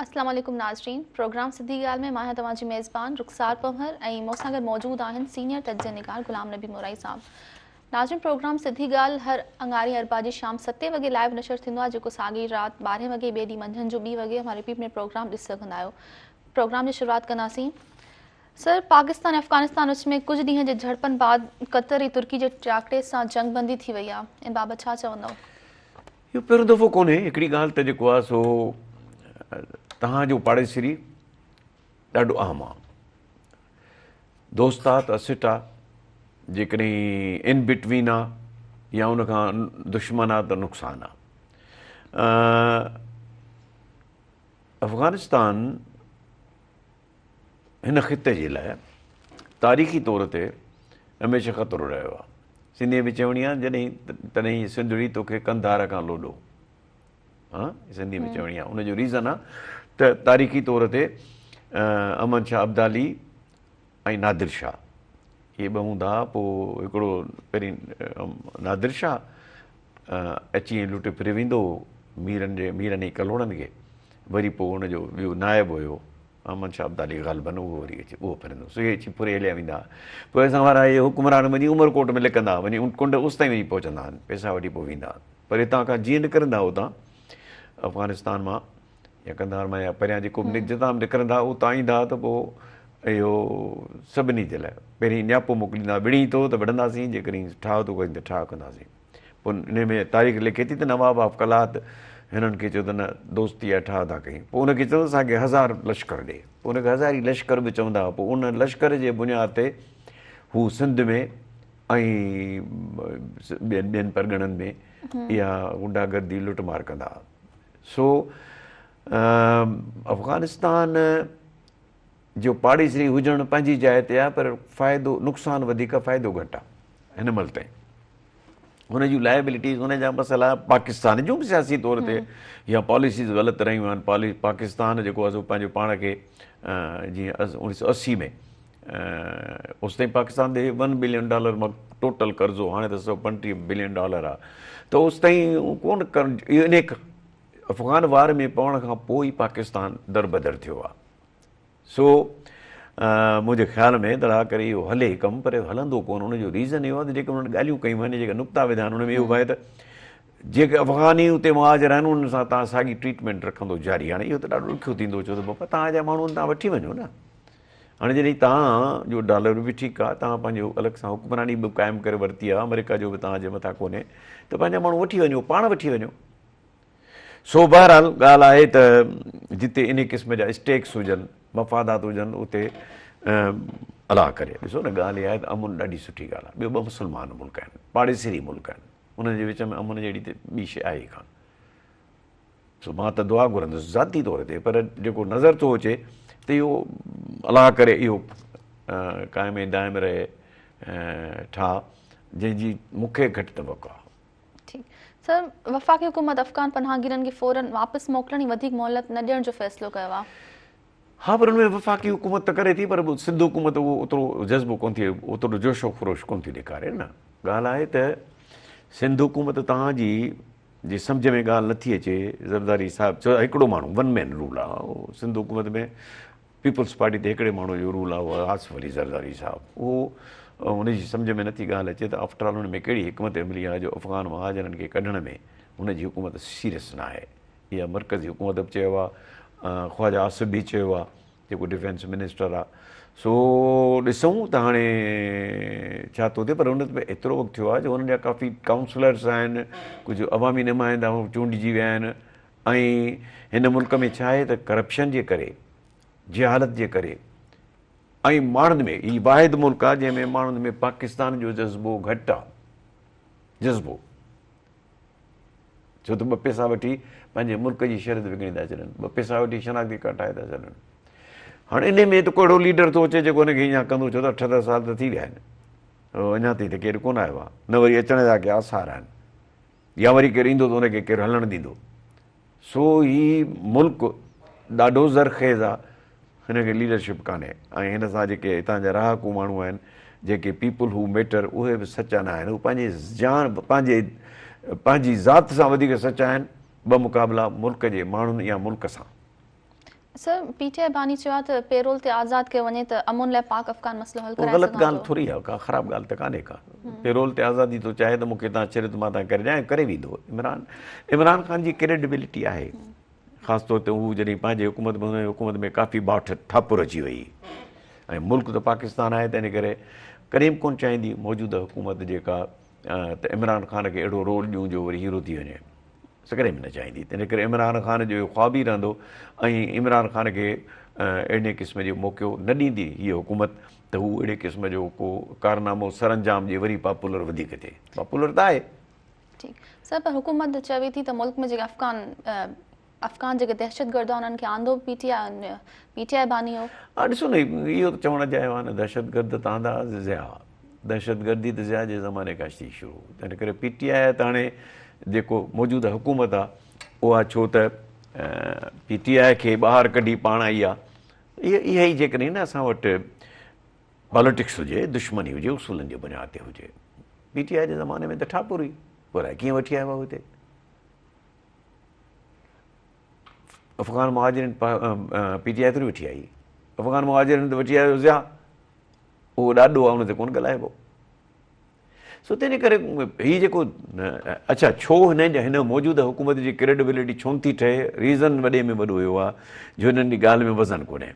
السلام عليڪم ناظرين پروگرام سڌي ڳالهه ۾ مان آهيان توهان جي ميزبان رخسار پنهور ۽ مون سان گڏ موجود آهن سينيئر تجزيه نگار غلام نبي مورائي صاحب ناظرين پروگرام سڌي ڳالهه هر اڱاري اربع جي شام ستين وڳي لائيو نشر ٿيندو آهي جيڪو ساڳي رات ٻارهين وڳي ٻئي ڏينهن منجهند جو ٻي وڳي اوهان رپيٽ ۾ پروگرام ڏسي سگهندا آهيو پروگرام جي شروعات ڪنداسين سر پاڪستان ۽ افغانستان وچ ۾ ڪجهه ڏينهن جي جهڙپن بعد قطر ۽ ترڪي جي ٽياڪڙي سان جنگ بندي ٿي وئي آهي ان بابت ڇا چوندؤ؟ اهو پهريون دفعو ڪونهي هڪڙي ڳالهه ته جيڪو آهي سو توهان جو پاڙيسري ڏاڍو اهم آهي دوست آ ته اسيٽ آ جيڪڏهن ان بٽوين آ يا ان کان دشمن آ ته نقصان آ افغانستان هن خطي جي لاء تاريخي طور تي هميشه خطرو رهيو آهي. سنڌيء ۾ چوڻي آهي جڏهن تڏهن سنڌڙي توکي قنڌار کان لوڏو. ها سنڌيء ۾ چوڻي آهي ان جو ريزن آهي ته تاريخي طور تي احمد شاهه ابدالي ۽ نادر شاهه اهي ٻه هوندا هئا پوء هڪڙو پهرين نادر شاهه اچي ۽ لٽي ڦري ويندو هو ميرن جي ميرن ۽ ڪلهوڙن کي وري پوء ان جو ٻيو نائب هيو احمد شاهه ابدالي غالباً اهو وري اچي اهو ڦرندو سو اهي اچي ڦري هليا ويندا هئا پوء اسان وارا اهي حڪمران وڃي عمرڪوٽ ۾ لڪندا هئا وڃي ان ڪنڊ اوستائين وڃي پهچندا آهن پئسا وٺي پوء ويندا هئا پر هتان کان جيئن نڪرندا هئا اتان افغانستان مان يا قنڌار مان يا پريان جيڪو به جتان به نڪرندا هئا اتان ايندا هئا ته پوء اهو سڀني جي لاء پهرين نياپو موڪليندا هئا وڙهين ٿو ته وڙهنداسين جيڪڏهن ٺاهه ٿو ڪرين ته ٺاهه ڪنداسين پوء انهي ۾ تاريخ لکي ٿي ته نواب آف قلات هنن کي چيو ته نه دوستي آهي ٺاهه ٿا ڪيون پوء ان کي چيو اسان کي هزار لشڪر ڏي پوء ان کي هزاري لشڪر به چوندا هئا پوء ان لشڪر جي بنياد تي هو سنڌ ۾ ۽ ٻين ٻين پرڳڻن ۾ اها غنڊا گردي لٽ مار ڪندا هئا سو افغانستان جو پاڙيسري هجڻ پنهنجي جاء تي آهي پر فائدو نقصان وڌيڪ فائدو گهٽ آهي هن مهل تائين هن جون لائبلٽيز هن جا مسئلا پاڪستان جون به سياسي طور تي يا پاليسيز غلط رهيون آهن پالي پاڪستان جيڪو آهي سو پنهنجو پاڻ کي جيئن 1980 ۾ اوستائين پاڪستان تي ون بلين ڊالر مان ٽوٽل قرضو هاڻي ته 135 بلين ڊالر آهي ته اوستائين ڪون ان افغان وار ۾ پوڻ کان پوء ئي پاڪستان دربدر ٿيو آهي سو منهنجي خيال ۾ ته الله ڪري اهو هلي ڪم پر اهو هلندو ڪونه ان جو ريزن اهو آهي ته جيڪي انهن ڳالهيون ڪيون آهن جيڪي نقطا وڌا آهن ان ۾ اهو به آهي ته جيڪي افغاني اتي مهاجر آهن انهن سان توهان ساڳي ٽريٽمينٽ رکندو جاري هاڻي اهو ته ڏاڍو ڏکيو ٿيندو ڇو ته بابا توهان جا ماڻهو توهان وٺي وڃو نه هاڻي جڏهن توهان جو ڊالر به ٺيڪ آهي توهان پنهنجو الڳ سان حڪمراني به قائم ڪري ورتي آهي آمريڪا جو به توهان جي مٿان ڪونهي ته پنهنجا ماڻهو وٺي وڃو پاڻ وٺي وڃو سو بهرحال ڳالهه آهي ته جتي انهي قسم جا اسٽيڪس هجن، مفادات هجن اتي الله ڪري. ڏسو نه ڳالهه اها آهي ته امن ڏاڍي سٺي ڳالهه آهي. ٻيو ٻه مسلمان ملڪ آهن، پاڙيسري ملڪ آهن، انهن جي وچ ۾ امن جهڙي ته ٻي شيء آهي ئي ڪانه. سو مان ته دعا گهرندس ذاتي طور تي پر جيڪو نظر ٿو اچي ته اهو الله ڪري اهو قائم ۽ دائم رهي ٺاهه جنهن جي مون کي گهٽ توقع آهي. ٺيڪ سر وفاقي حڪومت افغان پناهگيرن کي فورن واپس موڪلڻ ۽ وڌيڪ مهلت نه ڏيڻ جو فيصلو ڪيو آهي. ها پر ان ۾ وفاقي حڪومت ته ڪري ٿي پر سنڌ حڪومت اهو اوترو جذبو ڪونه ٿي اوترو جوش و خروش ڪونه ٿي ڏيکاري نه ڳالهه آهي ته سنڌ حڪومت توهان جي جي سمجهه ۾ ڳالهه نٿي اچي زرداري صاحب ڇو هڪڙو ماڻهو ون مين رول آهي سنڌ حڪومت ۾ پيپلز پارٽي تي هڪڙي ماڻهو جو رول آهي اهو آهي آصف علي زرداري صاحب اهو ان جي سمجهه ۾ نٿي ڳالهه اچي ته آفٽر آل ان ۾ ڪهڙي حڪمت عملي آهي جو افغان مهاجرن کي ڪڍڻ ۾ هن جي حڪومت سيريس نه آهي اها مرڪزي حڪومت به چيو آهي خواجا آصف به چيو آهي جيڪو ڊفينس منسٽر آهي سو ڏسون ته هاڻي ڇا ٿو ٿئي پر ان ۾ ايترو وقت ٿيو آهي جو هنن جا ڪافي ڪائونسلرس آهن ڪجهه عوامي نمائندا چونڊجي ويا آهن ۽ هن ملڪ ۾ ڇا آهي ته ڪرپشن جي ڪري، جهالت جي ڪري ۽ ماڻهن ۾ هي واحد ملڪ آهي جنهن ۾ ماڻهن ۾ پاڪستان جو جذبو گهٽ آهي جذبو ڇو ته ٻه پئسا وٺي پنهنجي ملڪ جي شهرت وڪڻي ٿا ڇڏن ٻه پئسا وٺي شناختي ڪارڊ ٺاهي ٿا ڇڏن هاڻي ان ۾ ته ڪهڙو ليڊر ٿو اچي جيڪو هن کي اڃا ڪندو ڇو ته اٺ ڏهه سال ته ٿي ويا آهن اڃا تائين ته ڪير ڪونه آيو آهي نه وري اچڻ جا ڪي آثار آهن يا وري ڪير ايندو ته ان کي ڪير هلڻ ڏيندو. سو هي ملڪ ڏاڍو زرخيز آ، هن کي ليڊرشپ ڪانهي ۽ هن سان جيڪي هتان جا رهاڪو ماڻهو آهن، جيڪي پيپل هو ميٽر اهي به سچا نه آهن، هو پنهنجي جان پنهنجي پنهنجي ذات سان وڌيڪ سچا آهن، بمقابله ملڪ جي ماڻهن يا ملڪ سان. سر، پي ٽي آء باني چيو آهي ته پيرول تي آزاد ڪيو وڃي ته امن لاء پاڪ افغان مسئلو حل ڪرائي غلط ڳالهه ٿوري آهي، ڪا خراب ڳالهه ته ڪانهي ڪا. پيرول تي آزادي ٿو چاهي ته مون کي تان ڇڏيو ته مان تان ڪري ڏيان ۽ ڪري ويندو. عمران عمران خان جي ڪريڊبلٽي آهي. خاص طور تي هو جڏهن پنهنجي حڪومت ۾ هن جي حڪومت ۾ ڪافي باٺ ٺاپر اچي وئي ۽ ملڪ ته پاڪستان آهي تنهن ڪري ڪڏهن به ڪونه چاهيندي موجوده حڪومت جيڪا ته عمران خان کي اهڙو رول ڏيون جو وري هيرو ٿي وڃي. سو ڪڏهن به نه چاهيندي. تنهن ڪري عمران خان جو اهو خواب ئي رهندو ۽ عمران خان کي اهڙي قسم جو موقعو نه ڏيندي هيء حڪومت ته هو اهڙي قسم جو ڪو ڪارنامو سرانجام ڏئي وري پاپولر وڌيڪ ٿئي. پاپولر ته آهي. ٺيڪ سر پر حڪومت چوي ٿي ته ملڪ ۾ جيڪي افغان افغان جيڪي دهشتگرد آهن انهن کي آندو به P T I P T I باني هو. ها ڏسو نه اهو ته چوڻ اجايو آهي نه دهشتگرد ته آندا ضياء دهشتگردي ته ضياء جي زماني کان ٿي شروع تنهن ڪري پي ٽي آء ته هاڻي جيڪو موجوده حڪومت آهي اها ڇو ته پي ٽي آء کي ٻاهر ڪڍي پاڻ آئي آهي اها ئي جيڪڏهن نه اسان وٽ پاليٽڪس هجي دشمني هجي اصولن جي بنياد تي هجي پي ٽي آء جي زماني ۾ ته ٺاپر هئي پوء الائي ڪيئن وٺي آيو هتي افغان مهاجرين پي ٽي آء ٿوري وٺي آئي افغان مهاجرين ته وٺي آيو ضياء اهو ڏاڏو آهي ان تي ڪونه ڳالهائبو سو تنهن ڪري هي جيڪو اڇا ڇو هن هن موجوده حڪومت جي ڪريڊبلٽي ڇو نٿي ٺهي ريزن وڏي ۾ وڏو اهو آهي جو هنن جي ڳالهه ۾ وزن ڪونهي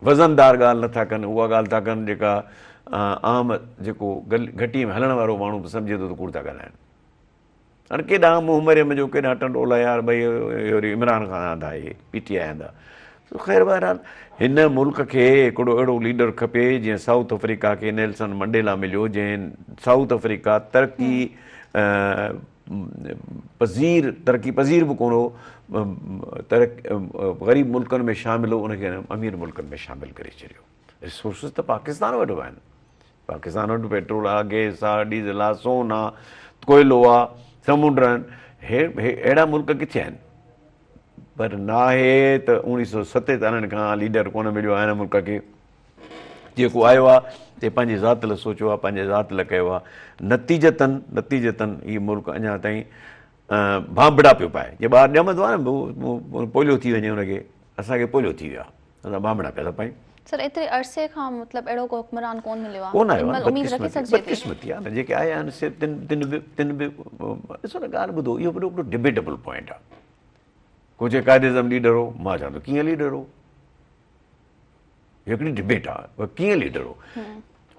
وزندار ڳالهه نٿا ڪن اها ڳالهه ٿا ڪن جيڪا عام جيڪو گهٽي ۾ هلڻ وارو ماڻهو به سمجهي ٿو ته ڪوڙ ٿا ڳالهائن هاڻي ڪيڏانهن منهن مريم جو ڪيڏانهن ٽنڊو الهيار ٻئي وري عمران خان آندا اهي پي ٽي آء آندا سو خير بهرحال هن ملڪ کي هڪڙو اهڙو ليڊر کپي جيئن سائوٿ آفريڪا کي نيلسن منڊيلا مليو جنهن سائوٿ آفريڪا ترقي پذير ترقي پذير به ڪونه هو غريب ملڪن ۾ شامل هو ان کي امير ملڪن ۾ شامل ڪري ڇڏيو ريسورسز ته پاڪستان وٽ به آهن پاڪستان وٽ پيٽرول آ، گئس آ، ڊيزل آ، سون آ، ڪوئلو آ، سمنڊ آهن، هي اهڙا ملڪ ڪٿي آهن؟ پر ناهي ته اوڻيهه سو ستيتاليهن کان ليڊر ڪونه مليو آهي هن ملڪ کي، جيڪو آيو آ تي پنهنجي ذات لاء سوچيو آ، پنهنجي ذات لاء ڪيو آ، نتيجتن نتيجتن هي ملڪ اڃا تائين ڀانڀڙا پيو پائي، جي ٻار ڄمندو آ نه پوليو ٿي وڃي ان کي، اسان کي پوليو ٿي ويو آ. اسان ڀانڀڙا پيا ٿا پايون. سر ايتري عرصي کان مطلب اهڙو ڪو حڪمران ڪون مليو آ. ڪون آيو هن آ مهل اميد رکي سگهجي ٿي. بدقسمتي آ نه جيڪي آيا آهن سي تن تن به تن به ڏسو نه ڳالهه ٻڌو اهو وڏو هڪڙو ڊبيٽبل پوائنٽ آ. ڪو چئي قائد اعظم ليڊر هو مان چوان ٿو ڪيئن ليڊر هو هڪڙي ڊبيٽ آ ڪيئن ليڊر هو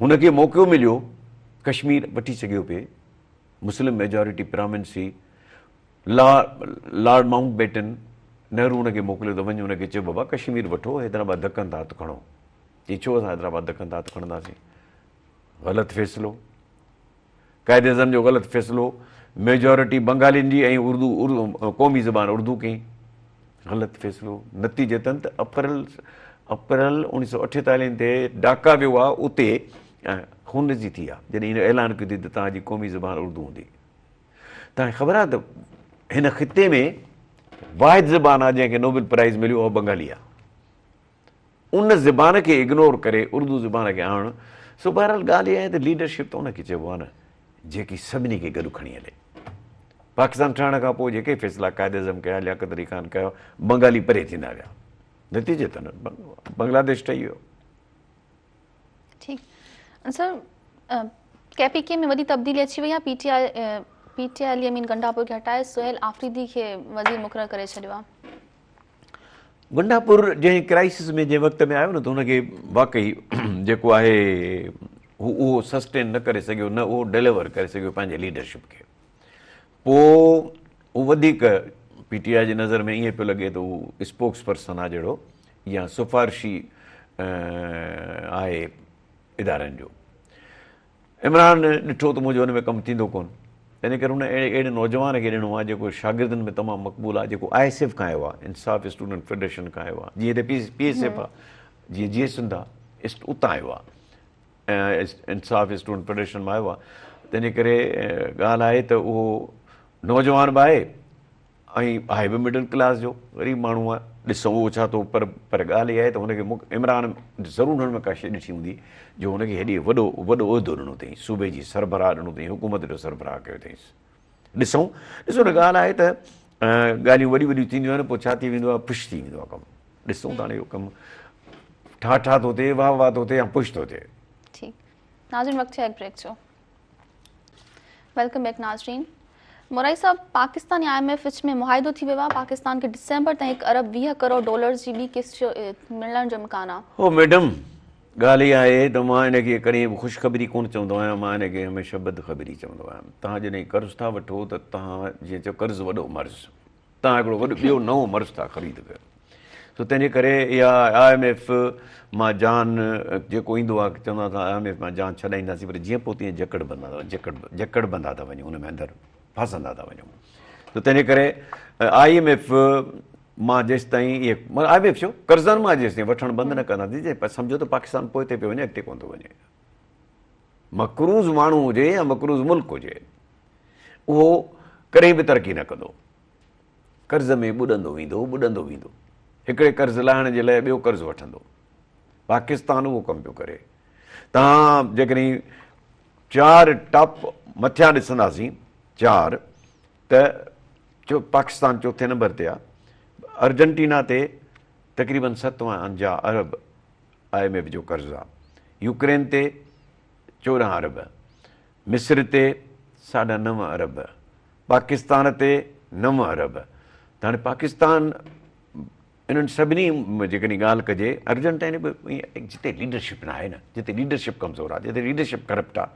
هن کي موقعو مليو ڪشمير وٺي سگهيو پئي مسلم ميجارٽي پرامنس هئي لارڊ مائونٽ بيٽن نهرو ان کي موڪليو ته وڃ ان کي چئو بابا ڪشمير وٺو حيدرآباد دکن تان هٿ کڻو. چي ڇو اسان حيدرآباد دکن تان هٿ کڻنداسين. غلط فيصلو. قائد اعظم جو غلط فيصلو ميجارٽي بنگالين جي ۽ اردو قومي زبان اردو ڪئي. غلط فيصلو. نتيجتن ته اپريل اپريل اوڻيهه سو اٺيتاليهن تي ڊاڪا ويو آ اتي خونريزي ٿي آ جڏهن هن اعلان ڪيو ته توهان جي قومي زبان اردو هوندي. توهان کي خبر آهي ته هن خطي ۾ واحد زبان آهي جنهن کي نوبل پرائز مليو اها بنگالي آهي. ان زبان کي اگنور ڪري اردو زبان کي آڻڻ سو بهرحال ڳالهه اها آهي ته ليڊرشپ ته ان کي چئبو آهي نه جيڪي سڀني کي گڏ کڻي هلي. پاڪستان ٺهڻ کان پوء جيڪي فيصلا قائد اعظم ڪيا لياقت علي خان ڪيا بنگالي پري ٿيندا ويا نتيجي ته بنگلاديش ٺهي ويو. ٺيڪ سر ڪي پي ڪي ۾ وڏي تبديلي اچي وئي آهي P T I P T I Ali Amin Gandapur کي هٽائي سهيل آفريدي کي وزير مقرر ڪري ڇڏيو آهي. گنڊاپور جنهن ڪرائسس ۾ جنهن وقت ۾ آيو نه ته هن کي واقعي جيڪو آهي هو اهو سسٽين نه ڪري سگهيو نه اهو ڊليور ڪري سگهيو پنهنجي ليڊرشپ کي پوء هو وڌيڪ پي ٽي آء جي نظر ۾ ائين پيو لڳي ته هو اسپوڪس پرسن آهي جهڙو يا سفارشي آهي ادارن جو. عمران ڏٺو ته منهنجو ان ۾ ڪم ٿيندو ڪونه تنهن ڪري هن اهڙي اهڙي نوجوان کي ڏنو آهي جيڪو شاگردن ۾ تمام مقبول آهي جيڪو I S F کان آيو آهي انصاف اسٽوڊنٽ فيڊريشن کان آيو آهي جيئن هتي پي ايس ايف آهي جيئن جيئي سنڌ آهي اتان آيو آهي انصاف اسٽوڊنٽ فيڊريشن مان آيو آهي تنهن ڪري ڳالهه آهي ته اهو نوجوان به آهي ۽ آهي به مڊل ڪلاس جو غريب ماڻهو آهي ڏسون اهو ڇا ٿو پر پر ڳالهه اها آهي ته هن کي عمران ضرور هن ۾ ڪا شيء ڏٺي هوندي جو هن کي هيڏي وڏو وڏو عهدو ڏنو اٿئي صوبي جي سربراهه ڏنو اٿئي حڪومت جو سربراهه ڪيو اٿئيس ڏسون ڏسو نه ڳالهه آهي ته ڳالهيون وڏيون وڏيون ٿينديون آهن پوء ڇا ٿي ويندو آهي پش ٿي ويندو آهي ڪم. ڏسون ٿا هاڻي اهو ڪم ٺا ٺا ٿو ٿئي واهه واهه ٿو ٿئي يا پش ٿو ٿئي. ٺيڪ ناظرين وقت ٿيو آهي هڪ بريڪ جو. Welcome back ناظرين مورائي صاحب پاڪستان ۽ I M F وچ ۾ معاهدو ٿي ويو آهي پاڪستان کي ڊسمبر تائين هڪ ارب 20 ڪروڙ ڊالرز جي ٻي قسط جو ملڻ جو امڪان آهي. هو ميڊم ڳالهه اها آهي ته مان ان کي ڪڏهن به خوشخبري ڪونه چوندو آهيان مان ان کي هميشه بدخبري چوندو آهيان توهان جڏهن قرض ٿا وٺو ته توهان جيئن چئو قرض وڏو مرض توهان هڪڙو وڏو ٻيو نئون مرض ٿا خريد ڪيو سو تنهن جي ڪري اها I M F مان جان جيڪو ايندو آهي چوندا ته I M F مان جان ڇڏائينداسين پر جيئن پوء تيئن جڪڙ بندا جڪڙ جڪڙ بندا ٿا وڃون ان ۾ اندر ڦاسندا ٿا وڃون سو تنهن جي ڪري I M F مان جيستائين اهي I M F ڇو قرضن مان جيستائين وٺڻ بند نه ڪنداسين سمجهو ته پاڪستان پوئتي پيو وڃي اڳتي ڪونه ٿو وڃي مقروض ماڻهو هجي يا مقروض ملڪ هجي اهو ڪڏهن به ترقي نه ڪندو. قرض ۾ ٻڏندو ويندو، ٻڏندو ويندو. هڪڙي قرض لاهڻ جي لاء ٻيو قرض وٺندو. پاڪستان اهو ڪم پيو ڪري. توهان جيڪڏهن چار ٽاپ مٿيان ڏسنداسين چار ته پاڪستان چوٿين نمبر تي آهي. ارجنٽينا تي تقريبن 57 ارب I M F جو قرض آهي. يوڪرين تي 14 ارب. مصر تي ساڍا نو ارب، پاڪستان تي نو ارب ته هاڻي پاڪستان انهن سڀني جيڪڏهن ڳالهه ڪجي ارجنٽائن به جتي ليڊرشپ نه آهي نه جتي ليڊرشپ ڪمزور آهي جتي ليڊرشپ ڪرپٽ آهي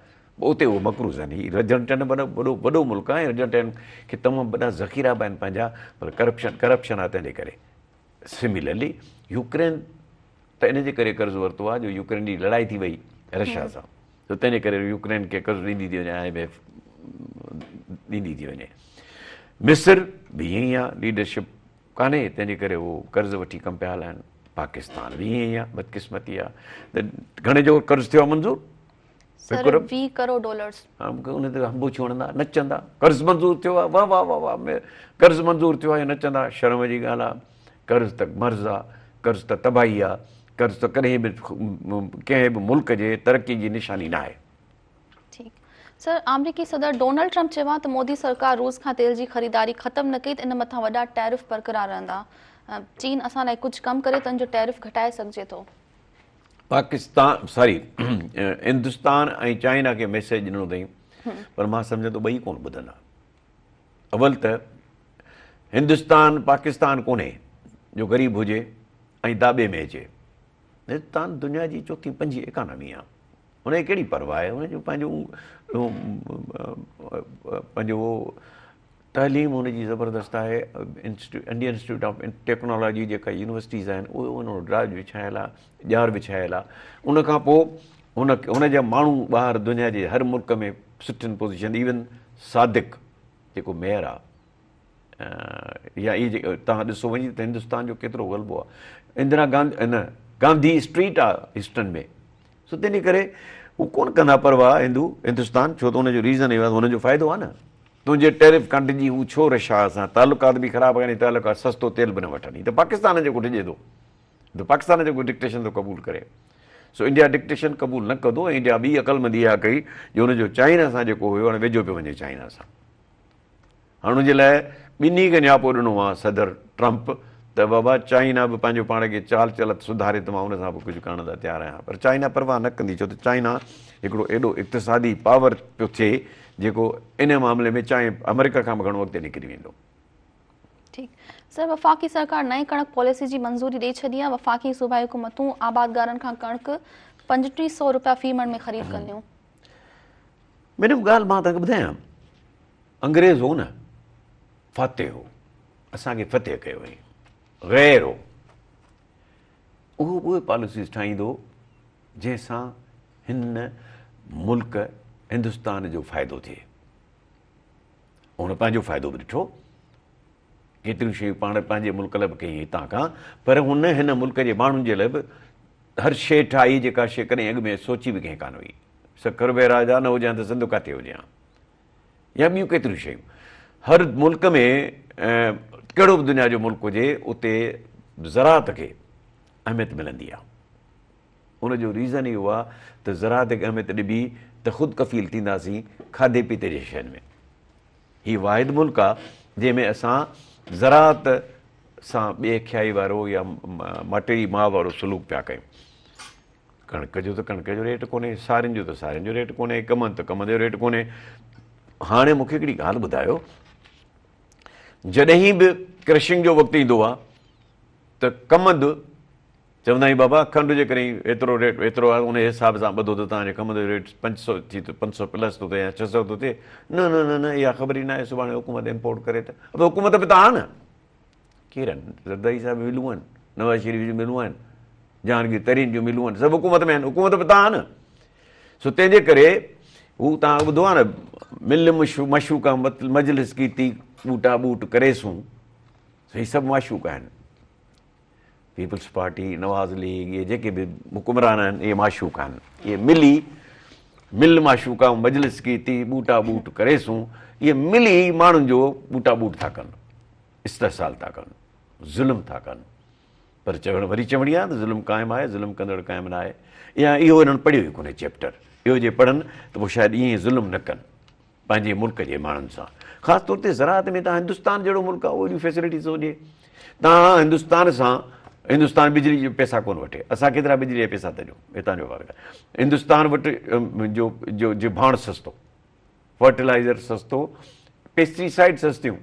اتي اهو مقروض آهن هي ارجنٽائن وڏو وڏو وڏو ملڪ آهي ارجنٽائن کي تمام وڏا ذخيرا به آهن پنهنجا پر ڪرپشن ڪرپشن آهي تنهن جي ڪري سميلرلي يوڪرين ته ان جي ڪري قرض ورتو آهي جو يوڪرين جي لڙائي ٿي وئي رشيا سان ته تنهن جي ڪري يوڪرين کي قرض ڏيندي ٿي وڃي I M F ڏيندي ٿي وڃي مصر به ائين ئي آهي ليڊرشپ ڪانهي تنهن جي ڪري هو قرض وٺي ڪم پيا هلائن پاڪستان به ائين ئي آهي بدقسمتي آهي ته گهڻي جو قرض ٿيو آهي منظور سر 20 ڪروڙ ڊالرز ان تي هنبوڇيون هڻندا نچندا قرض منظور ٿيو آهي واه واه واه واه قرض منظور ٿيو آهي نچندا شرم جي ڳالهه آهي قرض ته مرض آ، قرض ته تباهي آ، قرض ته ڪڏهن به ڪنهن به ملڪ جي ترقي جي نشاني ناهي. ٺيڪ سر آمريڪي صدر ڊونلڊ ٽرمپ چيو آهي ته مودي سرڪار روس کان تيل جي خريداري ختم نه ڪئي ته ان مٿان وڏا ٽيرف برقرار رهندا چين اسان لاء ڪجهه ڪم ڪري ته ان جو ٽيرف گهٽائي سگهجي ٿو. پاڪستان ساري هندستان ۽ چائنا کي ميسيج ڏنو اٿئي پر مان سمجهان ٿو ٻئي ڪونه ٻڌندا. اول ته هندستان پاڪستان ڪونهي جو غريب هجي ۽ داٻي ۾ اچي. هندستان دنيا جي چوٿين پنجين اڪانامي آ. هن کي ڪهڙي پرواهه آهي؟ هن جو پنهنجو پنهنجو تعليم هن جي زبردست آهي. انڊين انسٽيٽيوٽ آف ٽيڪنالاجي جيڪا يونيورسٽيز آهن اهي ان راڄ وڇايل آ، ڄار وڇايل آ. ان کان پوء هن هن جا ماڻهو ٻاهر دنيا جي هر ملڪ ۾ سٺين پوزيشن ايون صادق جيڪو ميئر آ يا اهي جيڪي توهان ڏسو وڃي ته هندستان جو ڪيترو غلبو آ اندرا گانڌي نه گانڌي اسٽريٽ آ هيوسٽن ۾ سو تنهن جي ڪري هو ڪون ڪندا پرواهه هندو هندستان ڇو ته ان جو ريزن اهو آ هنن جو فائدو آ نه تنهنجي ٽيرف کان ڊڄي هو ڇو رشيا سان تعلقات به خراب ڪن تعلقات سستو تيل به نه وٺن هي ته پاڪستان جيڪو ڊڄي ٿو ته پاڪستان جيڪو ڊڪٽيشن ٿو قبول ڪري سو انڊيا ڊڪٽيشن قبول نه ڪندو ۽ انڊيا ٻي عقلمندي اها ڪئي جو ان جو چائنا سان جيڪو هيو هاڻي ويجهو پيو وڃي چائنا سان هاڻي ان جي لاء ٻنهي کي نياپو ڏنو آهي صدر ٽرمپ ته بابا چائنا به پنهنجو پاڻ کي چال چلت سڌاري ته مان ان سان به ڪجهه ڪرڻ لاء تيار آهيان پر چائنا پرواهه نه ڪندي ڇو ته چائنا هڪڙو ايڏو اقتصادي پاور پيو ٿئي جيڪو ان معاملي ۾ چائنا آمريڪا کان به گهڻو اڳتي نڪري ويندو. ٺيڪ سر وفاقي سرڪار نئين ڪڻڪ پاليسي جي منظوري ڏئي ڇڏي آهي وفاقي صوبائي حڪومتون آبادگارن کان ڪڻڪ 3500 رپيا في مڻ ۾ خريد ڪنديون. ميڊم ڳالهه مان توهان کي ٻڌايان انگريز هو نه فاتح هو اسان کي فتح ڪيو هئائين غير هو اهو به اهي پاليسيز ٺاهيندو جنهن سان هن ملڪ هندستان جو فائدو ٿئي هن پنهنجو فائدو به ڏٺو، ڪيتريون شيون پاڻ پنهنجي ملڪ لاء به ڪيائين هتان کان، پر هن هن ملڪ جي ماڻهن جي لاء به هر شيء ٺاهي جيڪا شيء ڪڏهن اڳ ۾ سوچي به ڪنهن ڪانه هئي. سکر بئراج آ نه هجي ها ته سنڌ ڪاٿي هجي ها يا ٻيون ڪيتريون شيون. هر ملڪ ۾ ڪهڙو به دنيا جو ملڪ هجي اتي زراعت کي اهميت ملندي آ. ان جو ريزن اهو آ ته زراعت کي اهميت ڏبي ته خود ڪفيل ٿينداسين کاڌي پيتي جي شين ۾. هي واحد ملڪ آ جنهن ۾ اسان زراعت سان ٻي اکيائي وارو يا ماٽيلي ماء وارو سلوڪ پيا ڪيون. ڪڻڪ جو ته ڪڻڪ جو ريٽ ڪونهي، سارين جو ته سارين جو ريٽ ڪونهي، ڪمند ته ڪمند جو ريٽ ڪونهي. هاڻي مون کي هڪڙي ڳالهه ٻڌايو، جڏهن به ڪرشنگ جو وقت ايندو آهي ته ڪمند چوندا آهيون بابا کنڊ جي ڪري ايترو ريٽ ايترو آهي ان حساب سان ٻڌو ته توهان جي ڪمند جو ريٽ 500 ٿي ٿو 500 پلس ٿو ٿئي يا 600 ٿو ٿئي. نه نه نه نه اها خبر ئي ناهي سڀاڻي حڪومت امپورٽ ڪري ته ابي حڪومت به ته آهي نه. ڪير آهن؟ زرداري صاحب جون ملون آهن، نواز شريف جون ملون آهن، جهانگير ترين جون ملون آهن، سڀ حڪومت ۾ آهن، حڪومت به ته آهي نه. سو تنهن جي ڪري هو توهان ٻڌو آهي نه مل مشوقا مجلس ڪيتي ٻوٽا ٻوٽ ڪريسون، سو هي سڀ معشوق آهن. پيپلز پارٽي، نواز ليگ، اهي جيڪي به حڪمران آهن اهي معشوق آهن. اهي ملي مل معشوقا مجلس ڪيتي ٻوٽا ٻوٽ ڪريسون، اهي ملي ماڻهن جو ٻوٽا ٻوٽ ٿا ڪن، استحصال ٿا ڪن، ظلم ٿا ڪن. پر چوڻ وري چوڻي آهي ته ظلم قائم آهي، ظلم ڪندڙ قائم نه آهي. يا اهو انهن پڙهيو ئي ڪونهي چيپٽر. اهو جي پڙهن ته پوء شايد ائين ظلم نه ڪن پنهنجي ملڪ جي ماڻهن سان. خاص طور تي زراعت ۾ تان هندستان جهڙو ملڪ آهي اهو ايڏيون فيسلٽيز ٿو ڏئي. تان هندستان سان هندستان بجلي جو پيسا ڪونه وٺي. اسان ڪيترا بجلي جا پيسا ٿا ڏيون هتان جو وارڪ. هندستان وٽ جو جو جو ڀاڻ سستو، فرٽيلائزر سستو، پيسٽيسائيڊ سستيون،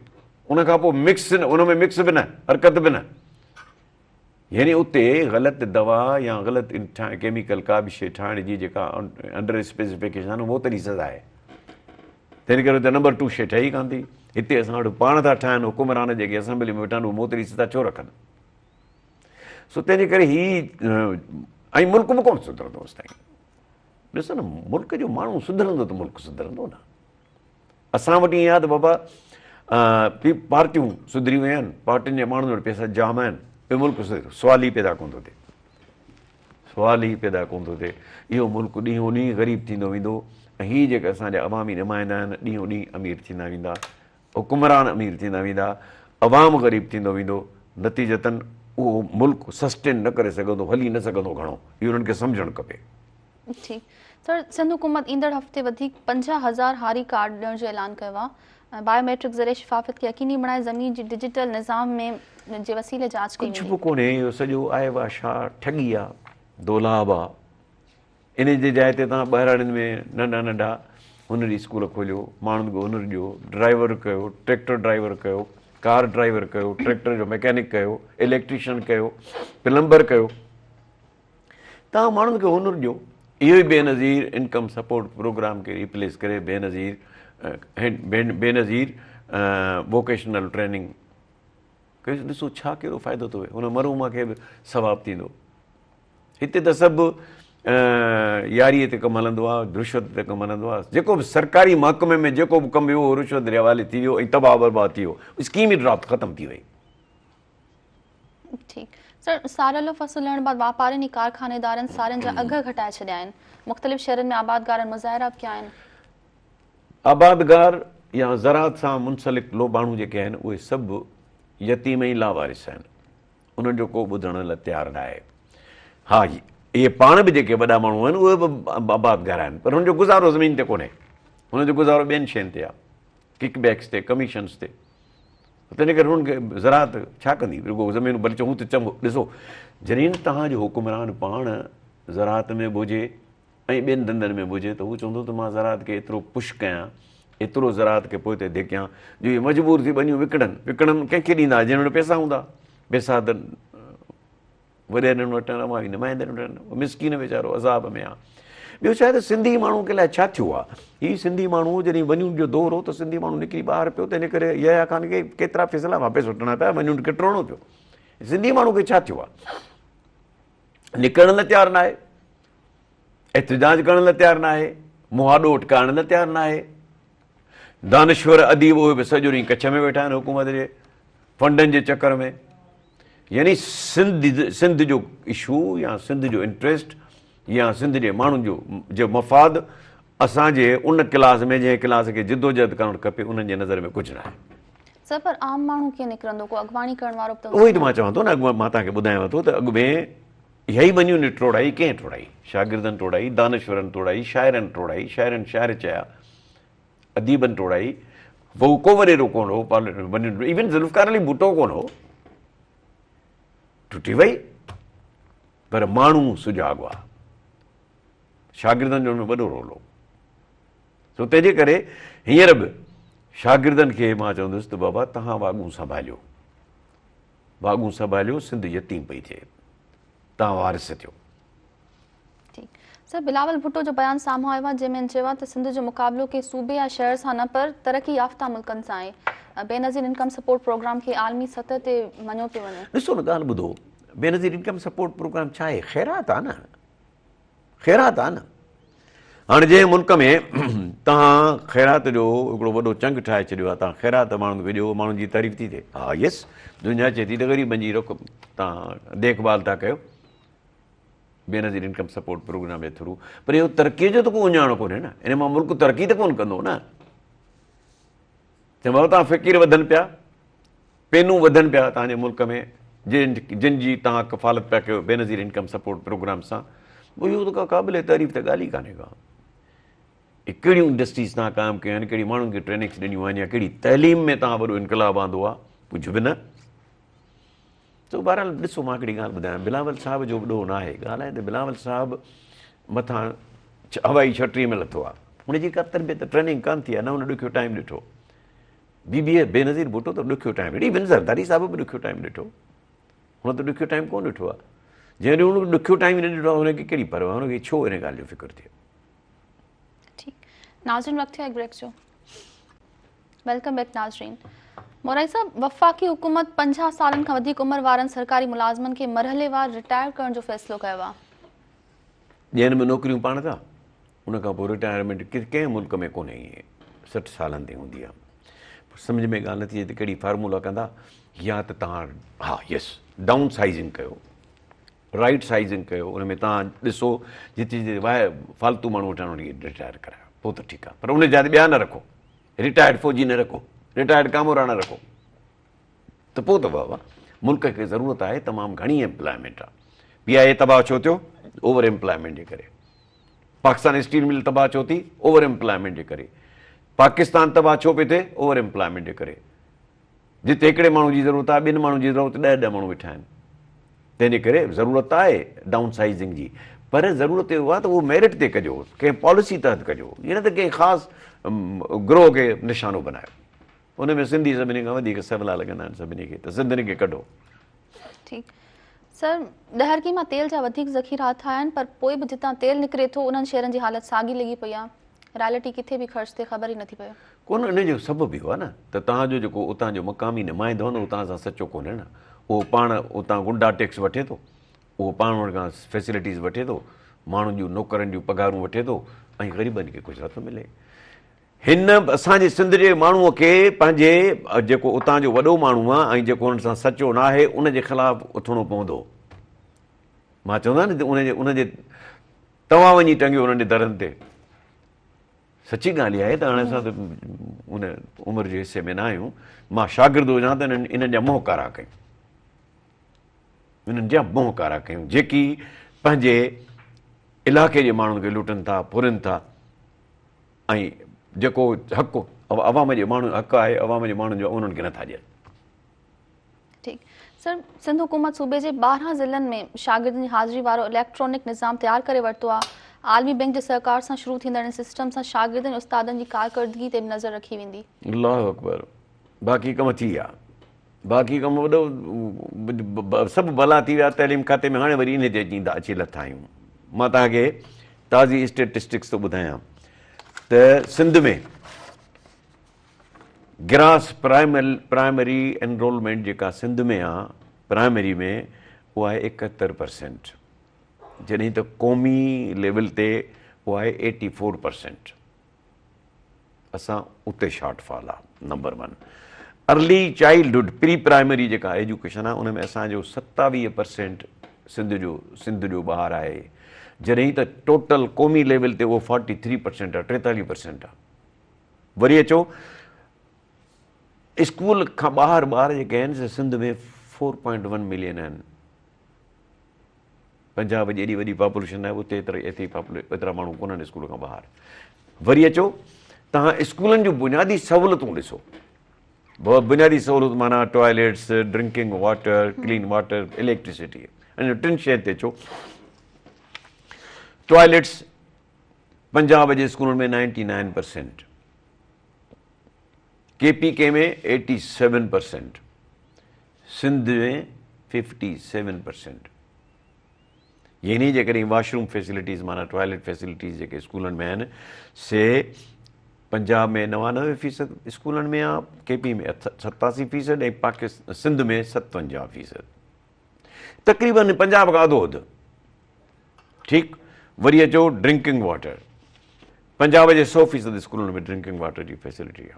ان کان پوء مڪس ان ۾ مڪس به نه، حرڪت به نه. يعني اتي غلط دوا يا غلط ڪيميڪل ڪا به شيء ٺاهڻ جي جيڪا انڊر اسپيسيفڪيشن آهي موت جي سزا آهي. تنهن ڪري اتي نمبر 2 شيء ٺهي ئي ڪانه ٿي. هتي اسان وٽ پاڻ ٿا ٺاهن، حڪمران جيڪي اسيمبلي ۾ ويٺا آهن اهي موت جي سزا ڇو رکن؟ سو تنهن جي ڪري هي ۽ ملڪ به ڪونه سڌرندو اوستائين. ڏسو نه ملڪ جو ماڻهو سڌرندو ته ملڪ سڌرندو نه. اسان وٽ ائين آهي ته بابا پارٽيون سڌري ويون آهن، پارٽين جي ماڻهن وٽ پئسا جام آهن، اهو ملڪ سڌري سوال ئي پيدا ڪونه ٿو ٿئي، سوال ئي پيدا ڪونه ٿو ٿئي. اهو ملڪ ڏينهون ڏينهن غريب ٿيندو ويندو ۽ هي جيڪي اسان جا عوامي نمائندا آهن ڏينهون ڏينهن امير ٿيندا ويندا، حڪمران امير ٿيندا ويندا، عوام غريب ٿيندو ويندو، نتيجتن اهو ملڪ سسٽين نه ڪري سگهندو، هلي نه سگهندو گهڻو، اهو انهن کي سمجهڻ کپي. ٺيڪ سر، سنڌ حڪومت ايندڙ هفتي وڌيڪ 50,000 هاري ڪارڊ ڏيڻ جو اعلان ڪيو آهي، بايو ميٽرڪ ذريعي شفافيت کي يقيني بڻائي زمين جي ڊجيٽل نظام ۾ جي وسيلي جاچ ڪئي ڪجهه ويندي. به ڪونهي، اهو سڄو آء واشا ٺڳي آ، دولاب آ، ان جي جاء تي توهان ٻهراڙين ۾ ننڍا ننڍا هنري اسڪول کوليو، ماڻهن کي هنر ڏيو، ڊرائيور ڪيو، ٽريڪٽر ڊرائيور ڪيو، ڪار ڊرائيور ڪيو، ٽريڪٽر جو مڪينڪ ڪيو، اليڪٽريشن ڪيو، پلمبر ڪيو. توهان ماڻهن کي هنر ڏيو. اهو ئي بينظير انڪم سپورٽ پروگرام کي ريپليس ڪري Benazir Benazir vocational training case, ڏسو ڇا ڪهڙو فائدو ٿو ٿئي، هن مرحومه کي به ثواب ٿيندو. هتي ته سڀ ياريء تي ڪم هلندو آهي، رشوت تي ڪم هلندو آهي. جيڪو به سرڪاري محڪمي ۾ جيڪو به ڪم ويو اهو رشوت جي حوالي ٿي ويو ۽ تباهه برباد ٿي ويو، اسڪيم ئي ڊراپ ختم ٿي وئي. ٺيڪ سر، ساريلو فصل لهڻ بعد واپارين ۽ ڪارخانيدارن سارين جا اگهه گهٽائي ڇڏيا آهن، مختلف شهرن ۾ آبادگارن مظاهرا به ڪيا آهن. آبادگار يا زراعت سان منسلڪ لو ماڻهو جيڪي آهن اهي سڀ يتيم ۽ لاوارث آهن، انهن جو ڪو ٻڌڻ لاء تيار نه آهي. ها اهي پاڻ به جيڪي وڏا ماڻهو آهن اهي به آبادگار آهن پر هن جو گذارو زمين تي ڪونهي، هن جو گذارو ٻين شين تي آهي، ڪڪ بيڪس تي، ڪميشنس تي. تنهن ڪري انهن کي زراعت ڇا ڪندي؟ رڳو زمينون ڀلي چئون ته چڱو ڏسو جڏهن توهان جو حڪمران پاڻ زراعت ۾ به هجي ۽ ٻين ڌنڌن ۾ به هجي ته هو چوندو ته مان زراعت کي ايترو پش ڪيان، ايترو زراعت کي پوئتي ڌڪيان جو اهي مجبور ٿي ٻنيون وڪڻن. وڪڻن ڪنهن کي ڏيندا؟ جن وٽ پئسا هوندا. پئسا ته وڏيرن وٽ آهن، عوامي نمائندن وٽ آهن. مسڪين ويچارو عذاب ۾ آهي. ٻيو ڇا آهي ته سنڌي ماڻهو کي الائي ڇا ٿيو آهي. هي سنڌي ماڻهو جڏهن ونيون جو دور هو ته سنڌي ماڻهو نڪري ٻاهر پيو، تنهن ڪري يحيٰ خان کي ڪيترا فيصلا واپس وٺڻا پيا، ونيون کي ٽوڙڻو پيو. سنڌي ماڻهو کي ڇا ٿيو آهي؟ نڪرڻ لاء تيار ناهي، احتجاج ڪرڻ لاء تيار ناهي، مهاڏو اٽڪائڻ لاء تيار ناهي. دانشور اديب اهي به سڄو ڏينهن ڪڇ ۾ ويٺا آهن حڪومت جي فنڊن جي چڪر ۾. يعني سنڌ سنڌ جو اشو يا سنڌ جو انٽريسٽ يا سنڌ جي ماڻهن جو جو مفاد اسان جي ان ڪلاس ۾ جنهن ڪلاس کي جدوجهد ڪرڻ کپي انهن جي نظر ۾ ڪجهه ناهي. سر پر عام ماڻهو ڪيئن نڪرندو ڪو اڳواڻي ڪرڻ وارو به ته اهو ئي ته مان چوان ٿو نه اڳ مان توهان کي ٻڌايان ٿو ته اڳ ۾ اها ئي ٻنيون ٽوڙائي ڪنهن ٽوڙائي؟ شاگردن ٽوڙائي، دانشورن ٽوڙائي، شاعرن ٽوڙائي، شاعرن شعر چيا، اديبن ٽوڙائي، پوء ڪو وڏيرو ڪونه هو، ايون ذوالفقار علي ڀٽو ڪونه هو، ٽٽي وئي. پر ماڻهو سجاڳ هئا، شاگردن جو ان ۾ وڏو رول هو. سو تنهن جي ڪري هينئر به شاگردن کي مان چوندس ته بابا توهان واڳون سنڀاليو، واڳون سنڀاليو، سنڌ يتيم پئي ٿئي، توهان وارث ٿيو. ٺيڪ سر، بلاول ڀٽو جو بيان سامهون آيو آهي جنهن ۾ هن چيو آهي ته سنڌ جو مقابلو ڪنهن صوبي يا شهر سان نه پر ترقي يافته ملڪن سان آهي. بينظير انڪم سپورٽ پروگرام کي عالمي سطح تي مڃيو پيو وڃي. ڏسو نه ڳالهه ٻڌو، بينظير انڪم سپورٽ پروگرام ڇا آهي؟ خيرات آهي نه، خيرات آهي نه. هاڻي جنهن ملڪ ۾ توهان خيرات جو هڪڙو وڏو چنگ ٺاهي ڇڏيو آهي، توهان خيرات ماڻهن کي ڏيو، ماڻهن جي تعريف ٿي ٿئي، ها يس دنيا چئي ٿي ته غريبن جي رک توهان ديک ڀال ٿا ڪيو بينظير انڪم سپورٽ پروگرام جي ٿرو، پر اهو ترقي جو ته ڪو اهڃاڻ ڪونهي نه، ان مان ملڪ ترقي ته ڪونه ڪندو نه. چون بابا توهان فقير وڌن پيا، پينون وڌن پيا توهان جي ملڪ ۾ جن جن جي توهان ڪفالت پيا ڪيو بينظير انڪم سپورٽ پروگرام سان، اهو ته ڪا قابل تعريف ته ڳالهه ئي ڪانهي ڪا. اهي ڪهڙيون انڊسٽريز توهان قائم ڪيون آهن، ڪهڙي ماڻهن کي ٽريننگس ڏنيون آهن يا ڪهڙي تعليم ۾ توهان وڏو انقلاب آندو آهي، ڪجهه به نه. سو بهرحال ڏسو مان هڪڙي ڳالهه ٻڌايان، بلاول صاحب جو به ڏوهه نه آهي، ڳالهه آهي ته بلاول صاحب مٿان هوائي ڇٽي ۾ لٿو آهي، هن جي ڪا تربيت ٽريننگ ڪانه ٿي آهي، نه هن ڏکيو ٽائيم ڏٺو. بي بي بينظير ڀٽو ته ڏکيو ٽائيم ڏٺو، ايون زرداري صاحب به ڏکيو ٽائيم ڏٺو، هن ته ڏکيو ٽائيم ڪونه ڏٺو آهي. جنهن ڏينهن هن ڏکيو ٽائيم نه ڏٺو آهي هن کي ڪهڙي پرواهه، هن کي ڇو ان ڳالهه جو فڪر ٿئي. ٺيڪ ناظرين وقت ٿيو آهي بريڪ جو. Welcome back ناظرين. مورائي صاحب وفاقي حڪومت 50 سالن کان وڌيڪ عمر وارن سرڪاري ملازمن کي مرحليوار رٽائر ڪرڻ جو فيصلو ڪيو آهي. ڏين به نوڪريون پاڻ ٿا ان کان پوء رٽائرمينٽ ڪنهن ملڪ ۾ ڪونهي ائين 60 سالن تائين هوندي آهي. سمجهه ۾ ڳالهه نٿي اچي ته ڪهڙي فارمولا ڪندا يا ته توهان ها يس ڊائون سائيزنگ ڪيو رائيٽ سائيزنگ ڪيو ان ۾ توهان ڏسو جتي جتي فالتو ماڻهو ويٺا آهن انهن کي رٽائر ڪرايو پوء ته ٺيڪ آهي پر ان جاء تي ٻيا نه رکو رٽائرڊ فوجي نه رکو رٽائرڊ ڪامورا نه رکو ته پوء ته واهه واهه ملڪ کي ضرورت آهي تمام گهڻي ايمپلائمينٽ آهي پي آء اي تباهه ڇو ٿيو اوور ايمپلائمينٽ جي ڪري پاڪستان اسٽيل مل تباهه ڇو ٿي اوور ايمپلائمينٽ جي ڪري پاڪستان تباهه ڇو پئي ٿئي اوور ايمپلائمينٽ جي ڪري جتي هڪڙي ماڻهو جي ضرورت آهي ٻن ماڻهن جي ضرورت ڏهه ڏهه ماڻهو ويٺا آهن تنهن جي ڪري ضرورت آهي ڊائون سائيزنگ جي پر ضرورت اهو آهي ته اهو ميرٽ تي ڪجو ڪنهن پاليسي تحت ڪجو ائين نه ته ڪنهن خاص گروهه کي نشانو بنايو ان ۾ سنڌي سڀني کان وڌيڪ سولا لڳندا آهن سڀني کي ته سنڌين کي ڪڍو. ٺيڪ سر ڏهرڪي مان تيل جا وڌيڪ ذخيرا هٿ آيا آهن پر پوء به جتان تيل نڪري ٿو انهن شهرن جي حالت ساڳي لڳي پئي آهي رائلٽي ڪٿي به خرچ ٿئي خبر ئي نٿي پئي. ڪونه ان جو سبب اهو آهي نه ته توهان جو جيڪو اتان جو مقامي نمائندو آهي نه اهو توهان سان سچو ڪونهي نه اهو پاڻ اتان غنڊا ٽيڪس وٺي ٿو اهو پاڻ وٽ کان فيسلٽيز وٺي ٿو ماڻهن جون نوڪرن جون پگهارون وٺي ٿو ۽ غريبن کي ڪجهه نٿو ملي. هن اسان جي سنڌ جي ماڻهوء کي پنهنجي جيڪو اتان جو وڏو ماڻهو آهي ۽ جيڪو انهن سان سچو ناهي ان جي خلاف اٿڻو پوندو. مان چوندو آهيان نه ته ان جي ان جي توهان وڃي ٽنگيو انهن جي درن تي. سچي ڳالهه اها آهي ته هاڻي اسان ته ان عمر جي حصي ۾ نه آهيون. مان شاگرد هجان ته انهن جا منهن ڪارا ڪيون. انهن جا منهن ڪارا ڪيون جيڪي پنهنجي علائقي جي ماڻهن کي لٽن ٿا، ڦرن ٿا. ۽ جيڪو حق عوام جي ماڻهن حق آهي عوام جي ماڻهن جو انهن کي نٿا ڏين. ٺيڪ سر سنڌ حڪومت صوبي جي 12 ضلعن ۾ شاگردن جي حاضري وارو اليڪٽرانڪ نظام تيار ڪري ورتو آهي عالمي بينڪ جي سهڪار سان شروع ٿيندڙ ان سسٽم سان شاگردن ۽ استادن جي ڪارڪردگي تي به نظر رکي ويندي. الله اڪبر باقي ڪم ٿي ويا باقي ڪم وڏو سڀ ڀلا ٿي ويا تعليم کاتي ۾ هاڻي وري انهي تي اچي اچي لٿا آهيون مان توهان کي تازي اسٽيٽسٽڪس ٿو ٻڌايان ته سنڌ ۾ گراس پرائمري انرولمينٽ جيڪا سنڌ ۾ آ پرائمري ۾ اها آهي 71% جڏهن ته قومي ليول تي اها آهي 84%. اسان اتي شارٽ فال آ number one early childhood pre primary جيڪا ايجوڪيشن آ ان ۾ اسان جو 27 پرسينٽ سنڌ جو سنڌ جو ٻار آهي جڏهن ته ٽوٽل قومي ليول تي اهو 43 پرسينٽ آ 43 پرسينٽ آ وري اچو اسڪول کان ٻاهر ٻار جيڪي آهن سي سنڌ ۾ 4.1 ملين آهن پنجاب جي ايڏي وڏي پاپوليشن آهي اتي ايترا ايتري پاپولي ايترا ماڻهو ڪونهن اسڪول کان ٻاهر. وري اچو توهان اسڪولن جون بنيادي سهولتون ڏسو. بنيادي سهولت معنيٰ toilets, drinking water, clean water, electricity. انهن ٽن شين تي اچو. ٽوائليٽس پنجاب جي اسڪولن ۾ 99%، ڪي پي ڪي ۾ 87%، سنڌ ۾ 57%. يعني جيڪڏهن واش روم فيسلٽيز معنيٰ ٽوائليٽ فيسلٽيز جيڪي اسڪولن ۾ آهن سي پنجاب ۾ 99 فيصد اسڪولن ۾ آ، ڪي پي ۾ 87 فيصد ۽ پاڪستان سنڌ ۾ 57 فيصد، تقريبن پنجاب کان اڌو اڌ. ٺيڪ، وري اچو ڊرنڪنگ واٽر، پنجاب جي 100 فيصد اسڪولن ۾ ڊرنڪنگ واٽر جي فيسلٽي آ،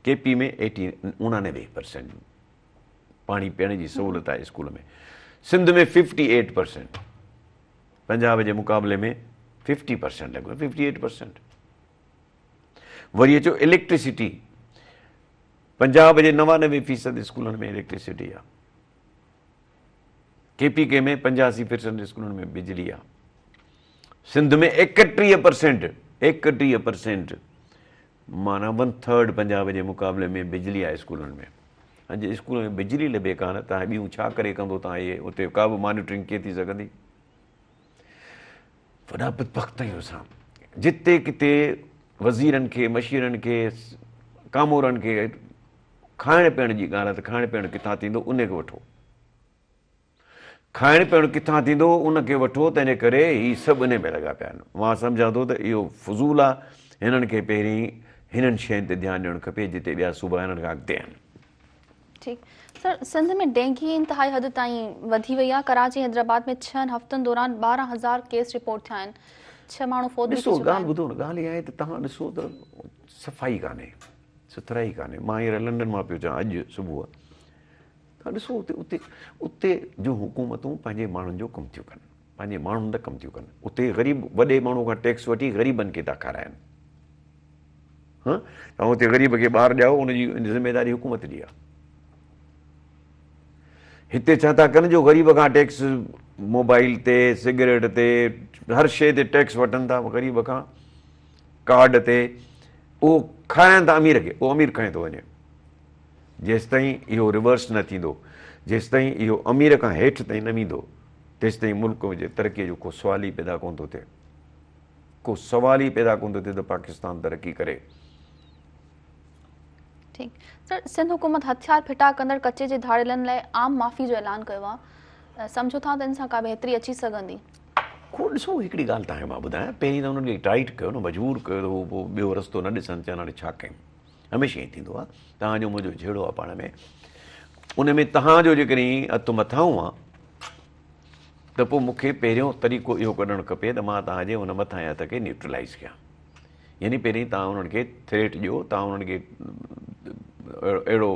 ڪي پي ۾ 89% پاڻي پيئڻ جي سهولت آهي اسڪول ۾، سنڌ ۾ 58%، پنجاب جي مقابلي ۾ 50% لڳو 58%. وري اچو اليڪٽرسٽي، پنجاب جي 99% اسڪولن ۾ اليڪٽرسٽي آهي، ڪي پي ڪي ۾ 85% اسڪولن ۾ بجلي آهي، سنڌ ۾ 31% معنيٰ ون ٿرڊ پنجاب جي مقابلي ۾ بجلي آهي اسڪولن ۾. اڄ اسڪول ۾ بجلي لڀي ڪانه ته ٻيون ڇا ڪري ڪندو تان اهي اتي ڪا به مانيٽرنگ ڪيئن ٿي سگهندي. وڏا بدبخت آهيون اسان. جتي ڪٿي وزيرن کي مشيرن کي ڪامورن کي کائڻ پيئڻ جي ڳالهه آهي ته کائڻ پيئڻ ڪٿان ٿيندو ان کي وٺو. کائڻ پيئڻ ڪٿان ٿيندو ان کي وٺو تنهنجي ڪري هي سڀ انهي ۾ لڳا پيا آهن. مان سمجهان ٿو ته اهو فضول آهي هنن کي پهرين هنن شين تي ڌيان ڏيڻ کپي جتي ٻيا صوبا هنن کان اڳتي آهن. ٺيڪ سر، سنڌ ۾ ڊينگي انتهائي حد تائين وڌي وئي آهي، ڪراچي حيدرآباد ۾ ڇهن هفتن دوران 12 هزار ڪيس رپورٽ ٿيا آهن، ڇهه ماڻهو فوت به ٿي ڏسو چڪا ڳالهه آهن. ٻڌو نه ڳالهه اها آهي ته توهان ڏسو ته صفائي ڪانهي سٿرائي ڪانهي مان هينئر لنڊن مان پيو اچان اڄ صبح توهان ڏسو اتي اتي اتي جون حڪومتون پنهنجي ماڻهن جو ڪم ٿيون ڪن، پنهنجي ماڻهن لاء ڪم ٿيون ڪن. اتي غريب وڏي ماڻهو کان ٽيڪس وٺي غريبن کي ٿا کارائن. ها توهان اتي غريب کي ٻار ڄائو ان جي ذميواري حڪومت جي آهي. هتي ڇا ٿا ڪن جو غريب کان ٽيڪس موبائل تي سگريٽ تي هر شيء تي ٽيڪس وٺن ٿا غريب کان ڪارڊ تي اهو کارائن ٿا امير کي اهو امير کڻي ٿو وڃي. جيستائين اهو ريورس نه ٿيندو، جيستائين اهو امير کان هيٺ تائين نه ويندو، تيستائين ملڪ جي ترقي جو ڪو سوال ئي پيدا ڪونه ٿو ٿئي. ڪو سوال ئي پيدا ڪونه ٿو ٿئي ته پاڪستان ترقي ڪري. ٺيڪ سر، سنڌ حڪومت هٿيار ڦٽا ڪندڙ ڪچي جي ڌاڙيلن لاء عام معافي جو اعلان ڪيو آهي، سمجهو ٿا ته ان سان ڪا بهتري اچي سگهندي؟ کو ڏسو هڪڙي ڳالهه توهان کي مان ٻڌايان، پهرين ته انهن کي ٽائيٽ ڪيو نه، مجبور ڪيو ته هو پوء ٻيو رستو نه ڏسن، چون هاڻي ڇا ڪيون. هميشه ائين ٿيندو آهي. توهان جو منهنجو جهيڙو آهي پاڻ ۾، ان ۾ توهان جو جيڪڏهن هٿ مٿانهون آهي ته پوء مون کي پهريون طريقو اهو ڪڍڻ کپي ته مان توهان جي ان مٿانهين هٿ کي نيوٽرلائز ڪيان. يعني پهرين توهان انهن کي ٿريٽ ڏيو، توهان انهن کي اهڙو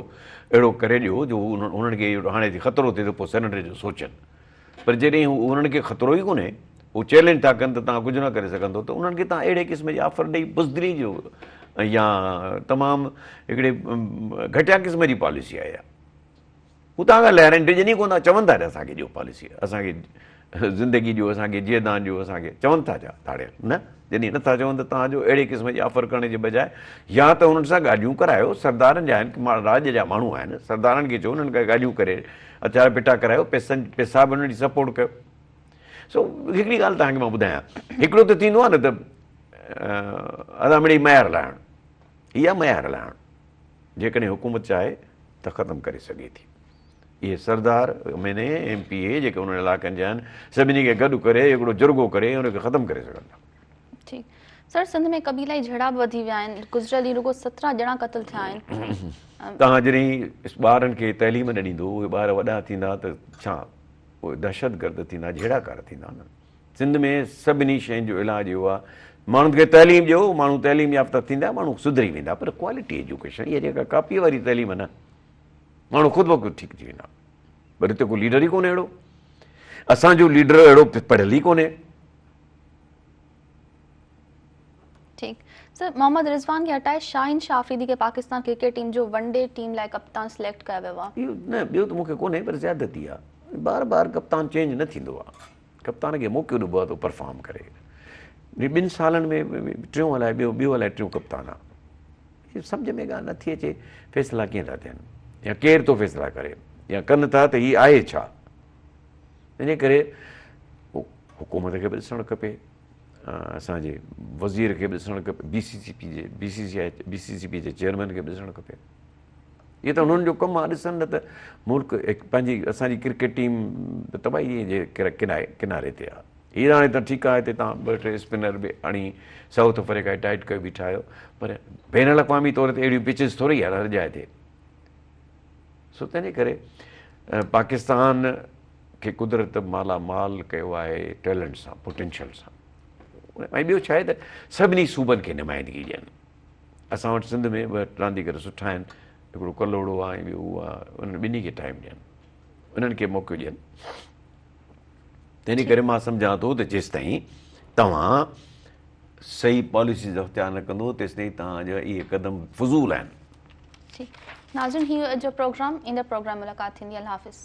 اهڙو ڪري ڏيو جو انهن کي هاڻي خطرو ٿئي ته پوء سرينڊر جو سوچن. پر جڏهن هو انهن کي خطرو ئي ڪونهي، هو چئلينج ٿا ڪن ته توهان ڪجهه نه ڪري سگهندو ته انهن کي توهان اهڙي قسم جي آفر ڏئي بزدلي جو يا تمام هڪڙي گهٽيا قسم جي پاليسي آهي اها. هو توهان کان لهرائين ڊڄن ئي ڪونه ٿا، چون ٿا اسان کي ڏيو پاليسي، اسان کي زندگي ڏيو، اسان کي جيئدان ڏيو، اسان کي چون ٿا ڇا ڌاڙيل نه، جڏهن نٿا چون ته توهان جو اهڙي قسم جي آفر ڪرڻ جي بجاء يا ته انهن سان ڳالهيون ڪرايو، سردارن جا آهن، راڄ جا ماڻهو آهن، سردارن کي چئو انهن کان ڳالهيون ڪري هٿيار ڦٽا ڪرايو، پئسن پئسا به انهن جي سپورٽ ڪيو. سو هڪڙي ڳالهه توهان کي مان ٻڌايان، هڪڙو ته ٿيندو آهي نه ته ادا مڙئي ميار لاهڻ، هي آهي ميار لاهڻ، جيڪڏهن حڪومت چاهي ته ختم ڪري سگهي ٿي. اهي سردار، M N A, M P A جيڪي انهن علائقن جا آهن، سڀني کي گڏ ڪري هڪڙو جرڳو ڪري ان کي ختم ڪري سگهن ٿا. ٺيڪ سر، سنڌ ۾ قبيلائي جهيڙا به وڌي ويا آهن، گذريل ڏينهن رڳو 17 ڄڻا قتل ٿيا آهن. توهان جڏهن ٻارن کي تعليم نه ڏيندو، اهي ٻار وڏا ٿيندا ته ڇا اهي دهشتگرد ٿيندا، جهيڙاڪار ٿيندا نه. سنڌ ۾ سڀني شين جو علاج اهو آهي، ماڻهن کي تعليم ڏيو، ماڻهو تعليم يافته ٿيندا، ماڻهو سڌري ويندا، پر ڪوالٽي ايجوڪيشن، اها جيڪا ڪاپيء واري تعليم نه، ماڻهو خود بخود ٺيڪ ٿي ويندا. پر هتي ڪو ليڊر ئي ڪونهي اهڙو، اسان جو ليڊر اهڙو پڙهيل ئي ڪونهي. ٺيڪ سر، محمد رضوان کي هٽائي شاهين شاهه آفريدي کي پاڪستان ڪرڪيٽ ٽيم جو ون ڊي ٽيم لاء ڪپتان سليڪٽ ڪيو ويو آهي. اهو نه ٻيو ته مون کي ڪونهي پر زيادتي آهي، بار بار ڪپتان چينج نه ٿيندو آهي، ڪپتان کي موقعو ڏبو آهي ته پرفارم ڪري. ٻن سالن ۾ ٽيون الائي ٻيو ٻيو الائي ٽيون ڪپتان آ. سمجهه ۾ ڳالهه نٿي اچي فيصلا ڪيئن ٿا ٿين يا ڪير ٿو فيصلا ڪري يا ڪن ٿا ته هي آهي ڇا؟ ان ڪري حڪومت کي به ڏسڻ کپي، اسان جي وزير کي به ڏسڻ کپي، بي سي سي پي جي بي سي سي آء بي سي سي پي جي چيئرمين کي به ڏسڻ کپي. اهي ته انهن جو ڪم آهي ڏسن نه ته ملڪ پنهنجي اسان جي ڪرڪيٽ ٽيم ته تباهي جي ڪناري تي آهي. هي هاڻي ته ٺيڪ آهي هتي توهان ٻه ٽي اسپنر به آڻي سائوٿ آفريڪا کي ٽائيٽ ڪيو بيٺا آهيو پر بين الاقوامي طور تي اهڙيون پچز ٿوري آهن هر جاء تي. سو تنهنجي ڪري پاڪستان کي قدرت مالا مال ڪيو آهي ٽيلنٽ سان پوٽينشل سان ۽ ٻيو ڇا آهي ته سڀني صوبن کي نمائندگي ڏين. اسان وٽ سنڌ ۾ ٻه رانديگر سٺا آهن، هڪڙو ڪلهوڙو آهي ۽ ٻيو اهو آهي، انهن ٻنهي کي ٽائيم ڏين، انهن کي موقعو ڏين. تنهن ڪري مان سمجهان ٿو ته جيستائين توهان صحيح پاليسيز اختيار نه ڪندو تيستائين توهان جا اهي قدم فضول آهن. ٺيڪ ناظرين هي اڄ جو پروگرام ايندڙ پروگرام ملاقات ٿيندي الله حافظ.